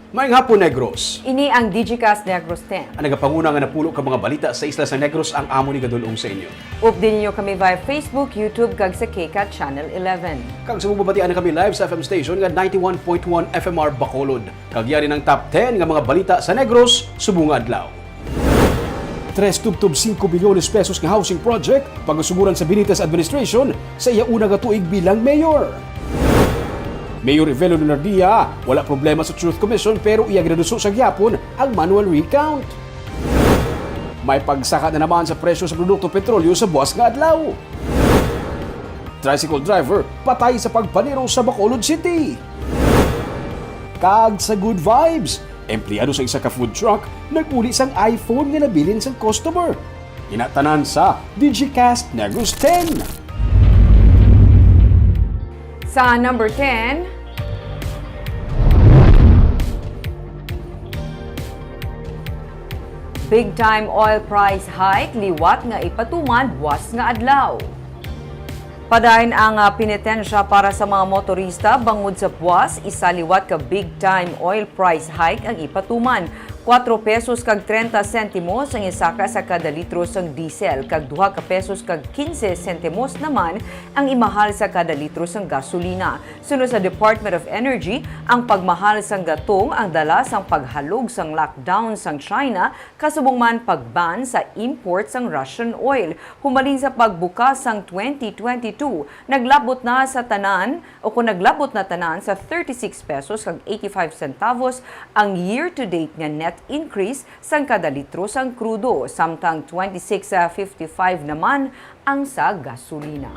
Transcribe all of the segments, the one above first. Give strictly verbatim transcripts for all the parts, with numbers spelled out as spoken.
Maayong hapon, Negros. Ini ang Digicast Negros ten. Ang nagapanguna nga napulo ka mga balita sa isla sa Negros ang amon igadul-ong sa inyo. Updi ninyo kami via Facebook, YouTube, kag sa KCAT Channel eleven. Kag sa mubabatian na kami live sa F M station nga ninety-one point one F M R Bacolod. Kag yari ang top ten nga mga balita sa Negros subong nga adlaw. Tres tubtob singko bilyones pesos nga housing project pagasuguran sa Benitez administration sa iya una nga tuig bilang mayor. Mayor Revelo Lunardia, wala problema sa Truth Commission pero iya ginaduso sa gihapon ang manual recount. May pagsaka na naman sa presyo sa produkto petrolyo sa buwas nga adlaw. Tricycle driver patay sa pagpaniro sa Bacolod City. Kag sa Good Vibes, empleyado sa isa ka food truck nag-uli sang iPhone nga nabilin sang customer. Ina tanan sa Digicast Negros ten. Sa number ten, big time oil price hike liwat nga ipatuman buwas nga adlaw. Padayon ang, ah, penitensya para sa mga motorista bangod sa buwas, isa liwat ka big time oil price hike ang ipatuman. Kuwatro pesos kag trenta sentimos ang isaka sa kada litro sang diesel, kag duha ka pesos kag kinse sentimos naman ang imahal sa kada litro sang gasolina. Suno sa Department of Energy, ang pagmahal sang gatong ang dala sang paghalog sang lockdown sang China, kasubong man pag-ban sa import sang Russian oil. Humalin sa pagbukas sang twenty twenty-two, naglabot na sa tanan, o kon naglabot na tanan sa thirty-six pesos kag eighty-five centavos ang year-to-date nga net increase sang kada litro sang krudo, samtang twenty-six fifty-five naman ang sa gasolina.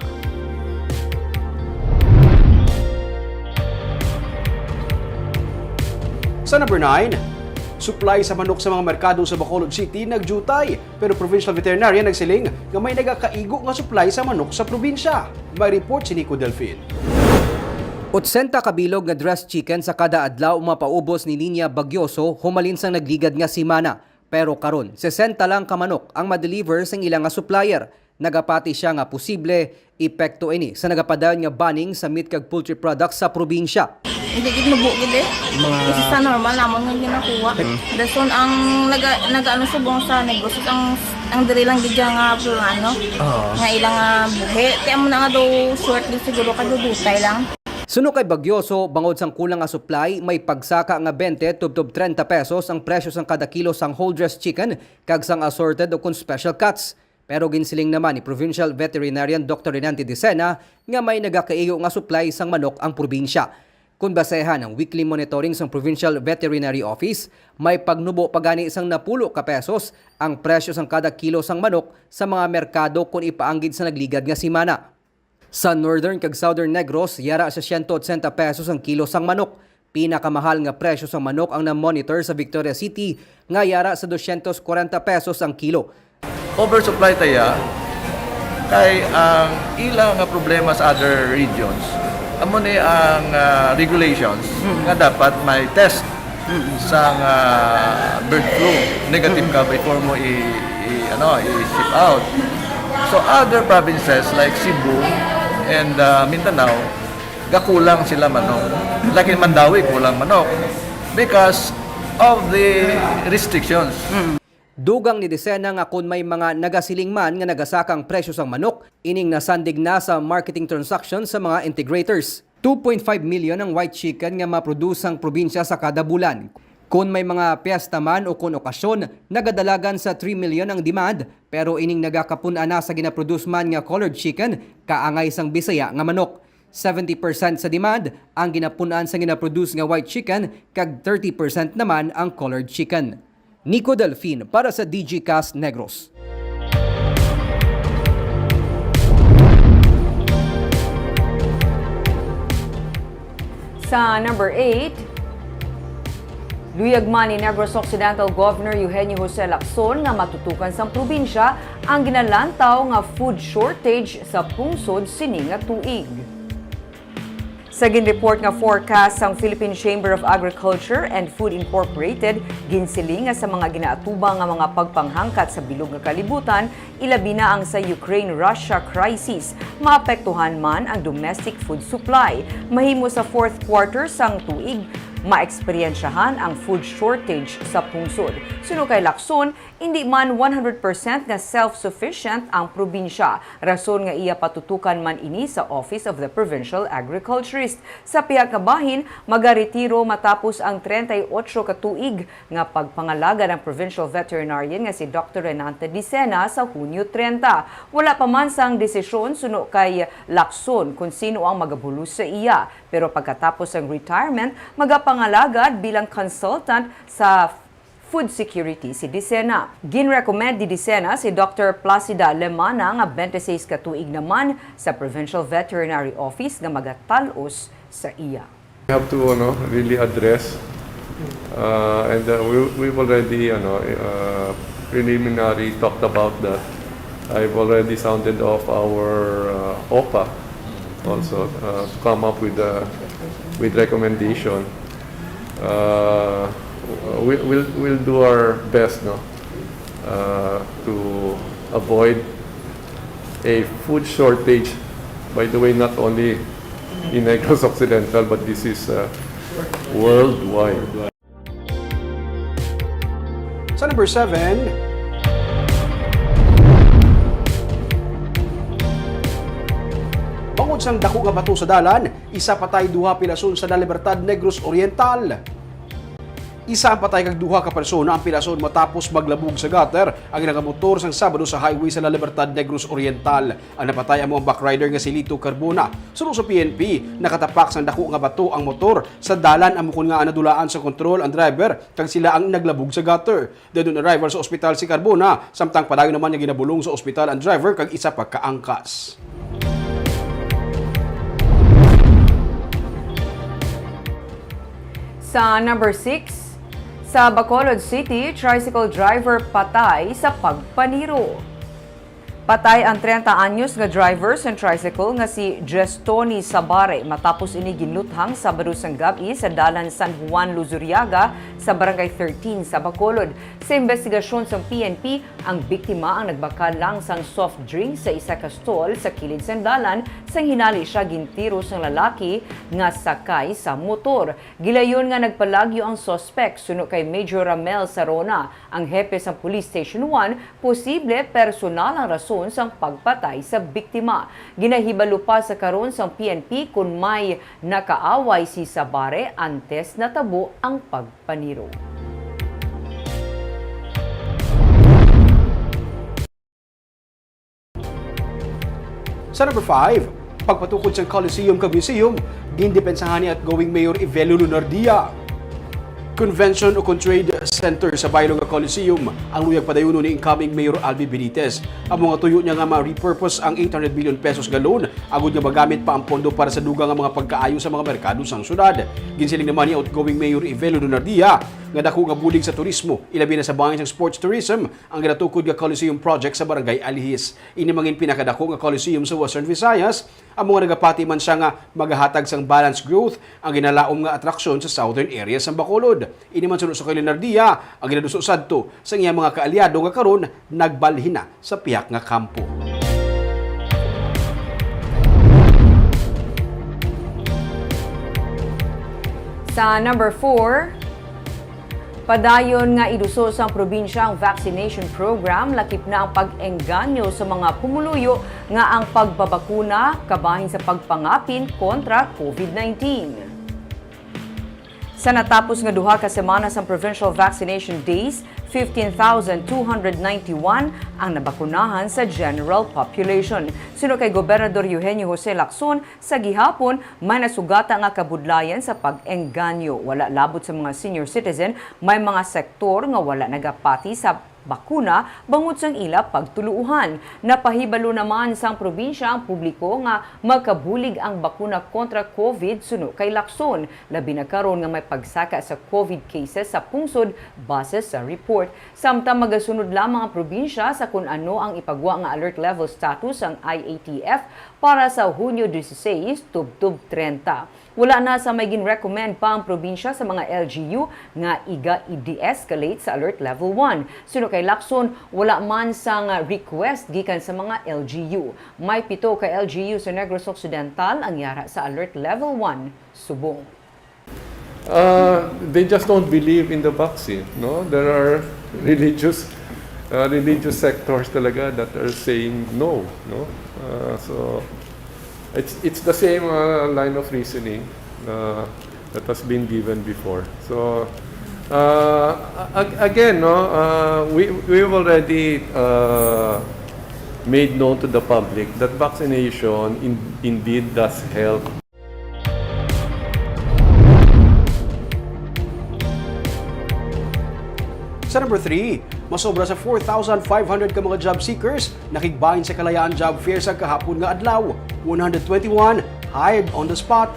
Sa number nine, supply sa manok sa mga merkado sa Bacolod City nagjutay. Pero provincial veterinarian nagsiling nga may nagakaigo nga supply sa manok sa probinsya. May report si Nico Delfin. Otsenta ka bilog nga dressed chicken sa kada adlaw ang mapaubos ni Niña Bagyoso humalin sang nagligad nga semana. Pero karon, sesenta lang ka manok ang ma-deliver sang ila nga supplier. Nagapati sia nga posible epekto ini sa nagapadayon nga banning sa meat kag poultry products sa probinsya. Hindi gid mabuo gid eh. Mga Kasi sa normal namon nga ginakuha. Hmm. Dason ang naga, nagaano subong sa negosyo ang ang diri lang gid nga ano. Oo. Nga ilang ah, buhi. Kaya mo na nga daw short gid siguro kadudutay lang. Suno kay Bagyoso, bangod sang kulang nga supply, may pagsaka nga twenty tubtob treinta pesos ang presyo sang kada kilo sang whole dressed chicken kag sang assorted o kon special cuts. Pero ginsiling naman ni Provincial Veterinarian Doctor Renante Dicena nga may nagakaigo nga supply sang manok ang probinsya. Kon basehan ang weekly monitoring sang Provincial Veterinary Office, may pagnubo pa gani sang napulo ka pesos ang presyo sang kada kilo sang manok sa mga merkado kon ipaanggid sa nagligad nga semana. Sa Northern kag Southern Negros, yara sa siyento otsenta pesos ang kilo sang manok. Pinakamahal nga presyo sang manok ang na-monitor sa Victoria City, nga yara sa dosyentos kwarenta pesos ang kilo. Oversupply ta ya kay ang ila nga problema sa other regions, amo ni ang ah, regulations nga dapat may test sang ah, bird flu, negative ka before mo i, i ano, i-ship out. So other provinces like Cebu and ah, Mindanao, gakulang sila manok. Like in Mandawi, kulang manok because of the restrictions. Dugang ni Dicena nga kon may mga nagasiling man nga nagasaka ang presyo sang manok, ining nasandig na sa marketing transaction sa mga integrators. Two point five million ang white chicken nga maproduce sang probinsya sa kada bulan. Kon may mga piyesta man o kon okasyon, nagadalagan sa three million ang demand, pero ining nagakapun-an na sa ginaproduce man nga colored chicken, kaangay sang Bisaya nga manok. Seventy percent sa demand ang ginapun-an sa ginaproduce nga white chicken, kag thirty percent naman ang colored chicken. Nico Delfin para sa Digicast Negros. Sa number eight, luyag man ni Negros Occidental Governor Eugenio Jose Lacson nga matutukan sang probinsya ang ginalantaw nga food shortage sa pungsod sini nga tuig. Sa ginreport nga forecast sang Philippine Chamber of Agriculture and Food Incorporated, ginsiling nga sa mga ginaatubang nga mga pagpanghangkat sa bilog nga kalibutan, ilabi na ang sa Ukraine-Russia crisis, maapektuhan man ang domestic food supply. Mahimo sa fourth quarter sang tuig, Maeksperyensyahan ang food shortage sa pungsod. Suno kay Lacson, indi man one hundred percent nga self-sufficient ang probinsya, rason nga iya patutukan man ini sa Office of the Provincial Agriculturist. Sa pihak nga bahin, magaretiro matapos ang treinta y ocho ka tuig nga pagpangalagad ang provincial veterinarian nga si Doktor Renante Dicena sa Hunyo treinta. Wala pa man sang desisyon suno kay Lacson kung sino ang magabulos sa iya, pero pagkatapos sang retirement, magapangalagad bilang consultant sa food security si Dicena. Ginrecommend ni Dicena si Doktor Placida Lemana nga twenty-six ka tuig naman sa Provincial Veterinary Office nga magatal-os sa iya. We have to, ano, really address, uh, and, uh, we, we've already, ano, uh, preliminary talked about that. I've already sounded off our, uh, OPA also, uh, to come up with, uh, with recommendation. Uh, we, we'll, we'll do our best, no, uh, to avoid a food shortage. By the way, not only in Negros Occidental, but this is, uh, worldwide. Sa number seven, bangod sang dako nga bato sa dalan, isa patay, duha pilason sa La Libertad, Negros Oriental. Isa ang patay kag duha ka persona ang pilason matapos maglabog sa gutter ang ila nga motor sang Sabado sa highway sa La Libertad, Negros Oriental. Ang napatay amo ang backrider nga si Lito Carbona. Suno sa P N P, nakatapak sang dako nga bato ang motor sa dalan, amo kon nga nadulaan sa kontrol ang driver kag sila ang naglabog sa gutter. Dead on arrival sa ospital si Carbona, samtang padayon naman nga ginabulong sa ospital ang driver kag isa pa ka angkas. Sa number six, sa Bacolod City, tricycle driver patay sa pagpaniro. Patay ang treinta anyos nga driver sang tricycle nga si Jestoni Sabare matapos ini ginluthang Sabado sang gab-i sa dalan San Juan Luzuriaga sa Barangay thirteen sa Bacolod. Sa investigasyon sang P N P, ang biktima ang nagbakal lang sang soft drink sa isa ka stall sa kilid sang dalan sang hinali siya gintiro sang lalaki nga sakay sa motor. Gilayon nga nagpalagyo ang suspek suno kay Major Ramel Sarona, ang hepe sang Police Station one, posible personal ang rason sang pagpatay sa biktima. Ginahibalo pa sa karon sang P N P kon may nakaaway si Sabare antes natabo ang pagpaniro. Sa number five, pagpatukod sang Coliseum kag Museum, gindepensahan ni outgoing Mayor Evelio Lunardia. Convention o kon trade center sa baylo nga Coliseum ang luyag padayunon ni incoming Mayor Albi Benitez. Amo nga tuyo niya nga ma-repurpose ang eight hundred million pesos nga loan agod nga magamit pa ang pondo para sa dugang nga mga pagkaayo sa mga merkado sang syudad. Ginsiling naman ni outgoing Mayor Evelio Lunardia nga dako nga bulig sa turismo, ilabi na sa bahin sang sports tourism, ang ginatukod nga Coliseum project sa Barangay Alihis. Ini mangin pinakadako nga Coliseum sa Western Visayas, amo nga nagapati man siya nga magahatag sang balanced growth ang ginalaom nga atraksyon sa southern area sang Bacolod. Ini man suno sa kay Lunardia ang ginaduso sadto sang iyang mga kaalyado nga karon nagbalhin na sa pihak nga kampo. Sa number four, padayon nga iduso sang probinsya ang vaccination program, lakip na ang pag-engganyo sa mga pumuluyo nga ang pagpabakuna kabahin sa pagpangapin kontra COVID nineteen. Sa natapos nga duha ka semana sang Provincial Vaccination Days, fifteen thousand two hundred ninety-one ang nabakunahan sa general population. Suno kay Gobernador Eugenio Jose Lacson, sa gihapon, may nasugata nga kabudlayan sa pag-engganyo. Wala labot sa mga senior citizen, may mga sektor nga wala nagapati sa bakuna bangod sang ila pagtuluohan. Napahibalo naman sang probinsya ang publiko nga makabulig ang bakuna kontra COVID suno kay Lacson, labi na karon nga may pagsaka sa COVID cases sa pungsod base sa report. Samtang magasunod lamang ang probinsya sa kun ano ang ipagwa nga alert level status sang I A T F para sa Hunyo dieciséis tubtob treinta. Wala na sa may gin-recommend pa ang probinsya sa mga L G U nga iga i-de-escalate sa Alert Level one. Suno kay Lacson, wala man sang request gikan sa mga L G U. May pito ka L G U sa Negros Occidental ang yara sa Alert Level one subong. Uh, they just don't believe in the vaccine, no? There are religious, uh, religious sectors talaga that are saying no, no? Uh, so it's, it's the same, uh, line of reasoning, uh, that has been given before. So, uh, a-, again, no, uh, we, we've already, uh, made known to the public that vaccination in-, indeed does help. Sa number three, masobra sa four thousand five hundred ka mga job seekers nakigbahin sa Kalayaan Job Fair sa kahapon nga adlaw. One hundred twenty-one hired on the spot.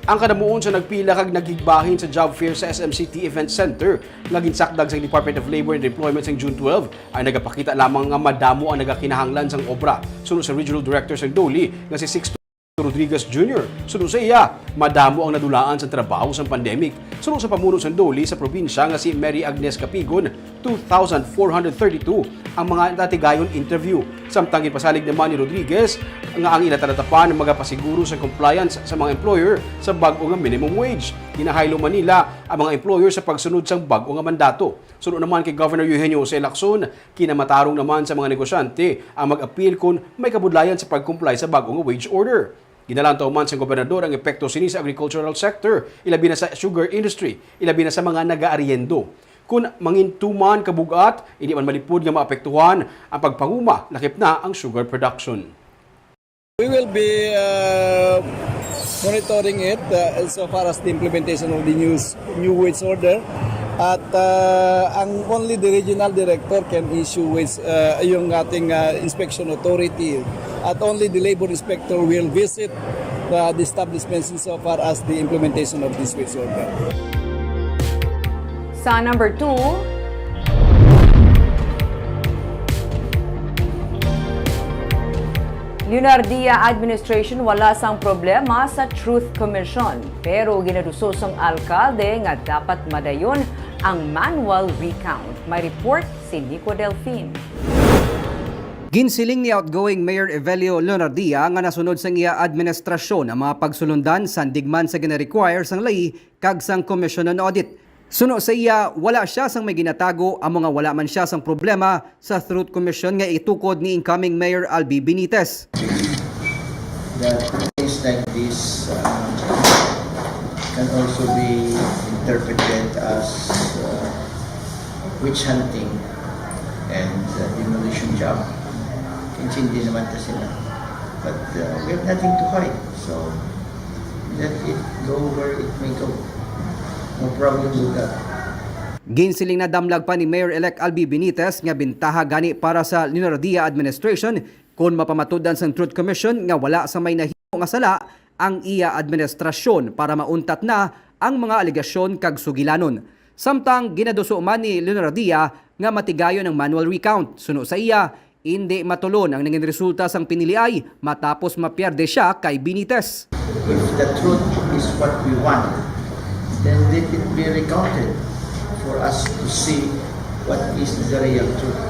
Ang kadamuon sa nagpila kag nagigbahin sa job fair sa S M City Event Center nga ginsakdag sa Department of Labor and Employment sang June twelve ay nagapakita lamang nga madamo ang nagakinahanglan sang obra. Suno sa Regional Director sang DOLE nga si Sixto Rodriguez Junior, suno sa iya, madamo ang nadulaan sang trabaho sang pandemic. Suno sa pamuno sang DOLE sa probinsya nga si Mary Agnes Capigon, two thousand four hundred thirty-two ang mga natigayon interview. Samtang ginpasalig naman ni Rodriguez nga ang ila talatapan magapasiguro sa compliance sa mga employer sa bag-o nga minimum wage. Ginahaylo man nila ang mga employer sa pagsunod sang bag-o nga mandato. Suno naman kay Governor Eugenio Jose Lacson, kinamatarong naman sa mga negosyante ang mag-apil kon may kabudlayan sa pag-comply sa bag-o nga wage order. Ginalantaw man sang gobernador ang epekto sini sa agricultural sector, ilabi na sa sugar industry, ilabi na sa mga nagaariendo. Kon mangintuman kabug-at, hindi man malipod nga maapektuhan ang pagpanguma, lakip na ang sugar production. We will be uh, monitoring it uh, so far as the implementation of the new, new wage order. At uh, ang only the regional director can issue wage, uh, yung ating uh, inspection authority. At only the labor inspector will visit the, the establishments insofar as the implementation of this wage order. Sa number two, Leonardia administration wala sang problema sa Truth Commission, pero ginaduso sang alkalde nga dapat madayon ang manual recount. May report si Nico Delfin. Ginsiling ni outgoing Mayor Evelio Leonardia nga nasunod sang iya administrasyon ang mga pagsulundan sandig man sa gina-require sang layi kag sang Commission on Audit. Suno sa iya, wala siya sang may ginatago amo nga wala man siya sang problema sa Truth Commission nga itukod ni incoming Mayor Albi Benitez. That things like this uh, can also be interpreted as uh, witch hunting and uh, demolition job. Intindi naman ta sila. But uh, we have nothing to hide. So, let it go where it may go. No problem with that. Ginsiling na damlag pa ni Mayor-elect Albi Benitez nga bintaha gani para sa Leonardia administration kon mapamatud-an sang Truth Commission nga wala sa may nahimo nga sala ang iya administrasyon para mauntat na ang mga alegasyon kag sugilanon. Samtang ginaduso man ni Leonardia nga matigayon ang manual recount, suno sa iya, indi matulon ang nangin resulta sang piniliay matapos mapierde sia kay Benitez. If the truth is what we want, then let it be recounted for us to see what is the real truth.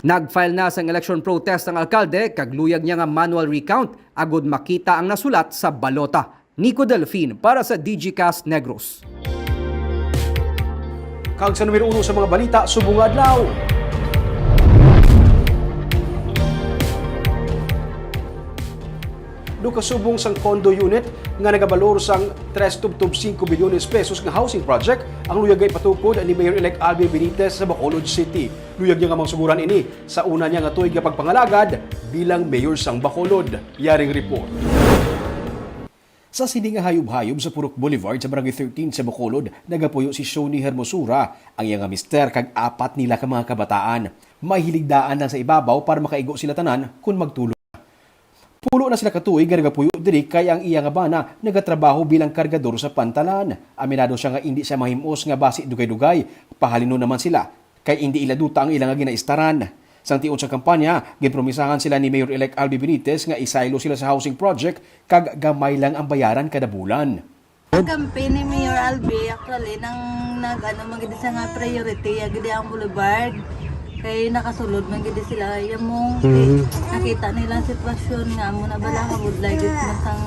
Nag-file na sang election protest ang alkalde kag luyag niya nga manual recount agud makita ang nasulat sa balota. Nico Delfin para sa Digicast Negros. Kag sa numero uno sa mga balita subong nga adlaw. Duha ka subong sang condo unit nga nagabalor sang tres tubtob singko bilyones pesos nga housing project ang luyag nga ipatukod ni Mayor-elect Albi Benitez sa Bacolod City. Luyag niya nga mangsuguran ini sa una niya nga tuig nga pagpangalagad bilang mayor sang Bacolod. Yaring report. Sa sini nga hayub-hayub sa Purok Boulevard sa Barangay thirteen sa Bacolod, nagapuyo si Shoni Hermosura, ang iya nga mister kag apat nila ka mga kabataan. May hiligdaan lang sa ibabaw para makaigo sila tanan kon magtulog na. Pulo na sila ka tuig nga nagapuyo diri kay ang iya nga bana nagatrabaho bilang kargador sa pantalan. Aminado siya nga indi siya mahim-os nga basi dugay-dugay, pahalinon naman sila kay indi ila duta ang ila nga ginaistaran. Sang tion sang kampanya, ginpromisahan sila ni Mayor-elect Albi Benitez nga isaylo sila sa housing project kag gamay lang ang bayaran kada bulan. Ang kampi ni Mayor Albi, actually, nang nag-ano man gid siya nga priority, ya gid ang boulevard. Kay nakasulod man gid sila, ya mong nakita nila ang sitwasyon nga amo na bala nga budlay gid man sang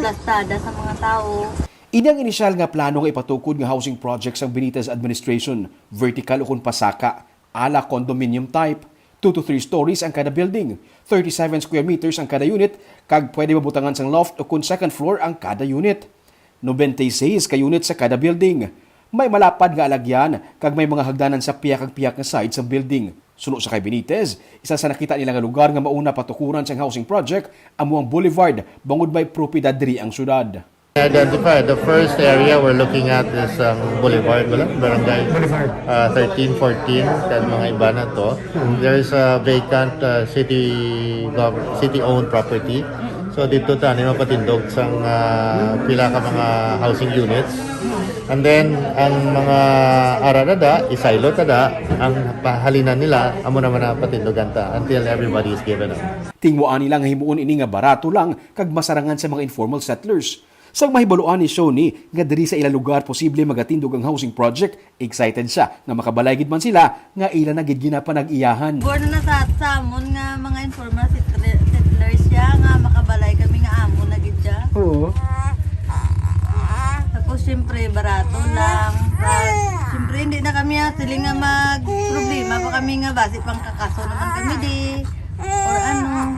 plastada sa mga tao. Ini ang inisyal nga plano nga ipatukod nga housing project sang Benitez administration, vertical ukon pasaka, ala condominium type. Two to three stories ang kada building, thirty-seven square meters ang kada unit, kag pwede mabutangan sang loft ukon second floor ang kada unit. Nobenta y seis ka unit sa kada building. May malapad nga alagyan kag may mga hagdanan sa pihak kag pihak nga side sang building. Suno sa kay Benitez, isa sa nakita nila nga lugar nga mauna patukuran sang housing project amo ang Boulevard, bangod may propiedad diri ang syudad. Identify the first area we're looking at is ang Boulevard, wala? Barangay, Boulevard. Ah, thirteen, fourteen, kan mga iba na to. There's a vacant, ah, city gov-, city-owned property. So dito tani mapatindog sang, ah, pila ka mga housing units. And then ang mga ara na da, isaylo ta da, ang pahalinan nila, amo naman ang patindogan ta until everybody is given up. Tingwaan nila nga himuon ini nga barato lang kag masarangan sa mga informal settlers. Sang mahibaluan ni Shoni nga diri sa ila lugar posible magatindog ang housing project, excited siya nga makabalay gid man sila nga ila na gid ginapanag-iyahan. Pabor na na sa, sa amon nga mga informal settle-, settlers siya nga makabalay kami nga amo na gid siya. Oo. Tapos, siyempre, barato lang. Tapos, siyempre, hindi na kami, ah, siling nga mag-problema pa kami nga basi pang kakaso naman kami di. Or ano,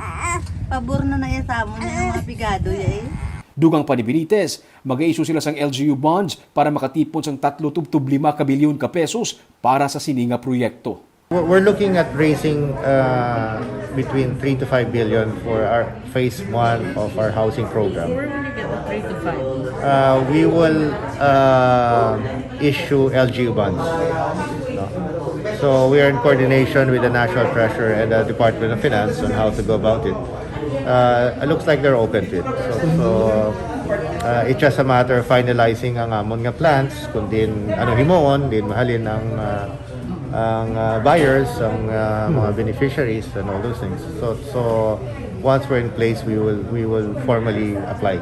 pabor na na iya sa amon nga mga pigado, ya, eh. Dugang pa ni Benitez, mag-issue sila sang L G U bonds para makatipon sang tatlo tubtob lima ka bilyon ka pesos para sa sini nga proyekto. We're, we're looking at raising, uh, between three to five billion for our phase one of our housing program. Where are we gonna get the three to five? Uh, we will, uh, issue L G U bonds, no? So we are in coordination with the National Treasurer and the Department of Finance on how to go about it. Uh, it looks like they're open to it. So, so, uh, it's just a matter of finalizing ang amon nga plans, kung din ano himuon, din mahalin ang, uh, ang, uh, buyers, ang, uh, mga beneficiaries, and all those things. So, so once we're in place, we will, we will formally apply.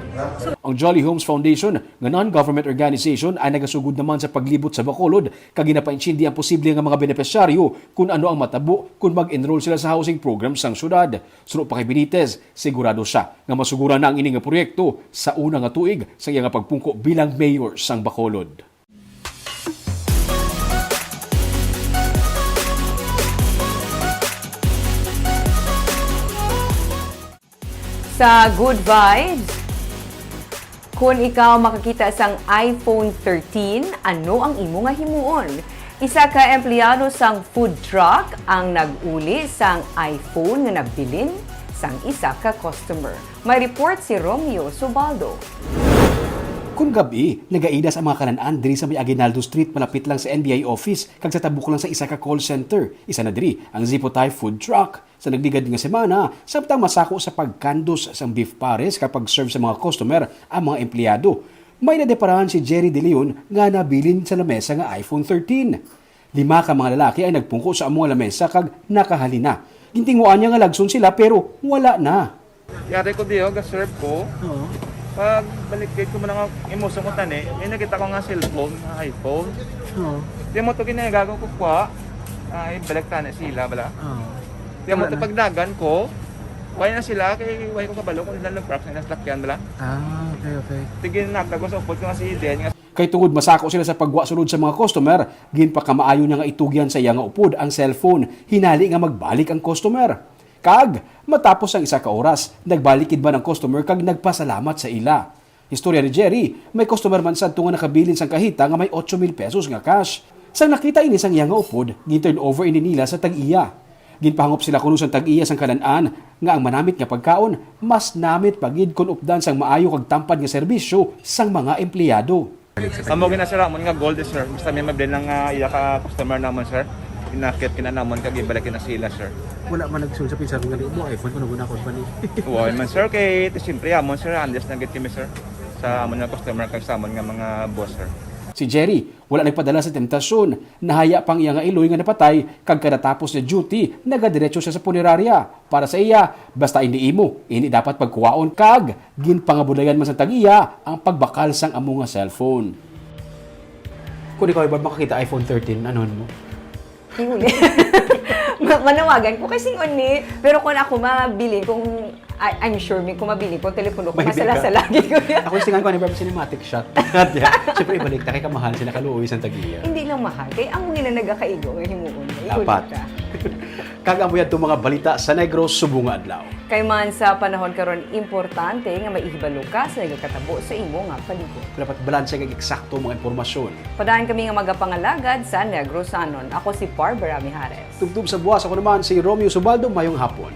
Ang Jolly Homes Foundation nga non-government organization ay nagasugod naman sa paglibot sa Bacolod kag ginapaintindi ang posible nga mga benepisyaryo kung ano ang matabo kung mag-enroll sila sa housing program sang syudad. Suno pa kay Benitez, sigurado siya nga masuguran na ang ini nga proyekto sa una nga tuig sa iya nga pagpungko bilang mayor sang Bacolod. Sa Good Vibes, kun ikaw makakita sang iPhone thirteen, ano ang imo nga himuon? Isa ka empleyado sang food truck ang nag-uli sang iPhone nga nabilin sang isa ka customer. May report si Romeo Subaldo. Kun gab-i, nagaidas ang mga kalan-an diri sa may Aguinaldo Street, malapit lang sa N B I office, kag sa tabok lang sa isa ka call center. Isa na diri ang Zipotay food truck. Sa nagligad nga semana, samtang masako sa pagkandos sang beef pares kag pag-serve sa mga customer ang mga empleyado, may nadeparahan si Jerry De Leon nga nabilin sa lamesa nga iPhone thirteen. Lima ka mga lalaki ang nagpungko sa amo nga lamesa kag nakahalina. Gintinguan niya nga lagson sila, pero wala na. Yari ko diyo, ga-serve ko. Oo. Pag balik ko mo na nga, imuso ko tani, may nakita ko nga cellphone, nga iPhone. Oo. Di mo to ginagago ko kwa, ay, balik tani sila, bala. Oo. Di mo Wala to na. Pagdagan ko, wala na sila, kay wala ko kabalo kung ilan nag-park sa ilang salakyan, bala. Ah, okay, okay. Sige, nagtago sa upod ko nga si Eden, nga Kay tungod masako sila sa pagwa sulod sa mga customer, ginpakamaayo niya nga itugyan sa iya nga upod ang cellphone, hinali nga magbalik ang customer. Kag, matapos ang isa ka oras, nagbalik gid man ang customer kag nagpasalamat sa ila. Istorya ni Jerry, may customer man sadto nga nakabilin sang kahita nga may otso mil pesos nga cash. Sang nakita ini sang iya nga upod, gin-turn over ini nila sa tag-iya. Ginpahangop sila kuno sang tag-iya sang kalan-an nga ang manamit nga pagkaon mas namit pa gid kon updan sang maayo kag tampad nga serbisyo sang mga empleyado. Amo gina, sir, amon nga goal, sir. Basta may mabili lang nga iya ka customer namon, sir. Inakit kina namon kag ibalik kina sila, sir. Wala man nagsulod sa pinsar nga mo iPhone, kuno guna company. Wala man, sir, kay ti siyempre amon, sir, honest na gid kami, sir, sa amon nga customer kag sa amon nga mga boss, sir. Si Jerry, wala nagpadala sa temptasyon. Nahaya pang iya nga iloy nga napatay, kag kada tapos niya duty, nagadiretso siya sa punerarya. Para sa iya, basta indi imo, indi dapat pagkuhaon, kag ginpangabudlayan man sa tag-iya ang pagbakal sang amo nga cellphone. Kung ikaw, Ibar, makakita iPhone thirteen, ano mo? Ingon ni. Ma-, manawagan ko kay sing-on ni, pero kung ako mabilin, kung I, I'm sure may kumabili ko, telepono ko, May bili ka. masala-sala gid ko niya. Ako singan ko ni Barbara Cinematic Shot. Siyempre, ibalik ta kay kamahal sila kaluoy sa tagiya. Hindi lang mahal, kay amo nga nagakaigo nga himuon. Igo Dapat. ka. Kag amo yadto mga balita sa Negros subong nga adlaw. Kay man sa panahon karon, importante nga maihibalo ka sa nagakatabo sa imo nga palibot. Dapat balanse kag eksakto mga impormasyon. Padaan kami nga magapangalagad sa Negrosanon. Ako si Barbara Mijares. Tubtob sa buwas, ako naman si Romeo Subaldo. Mayong hapon.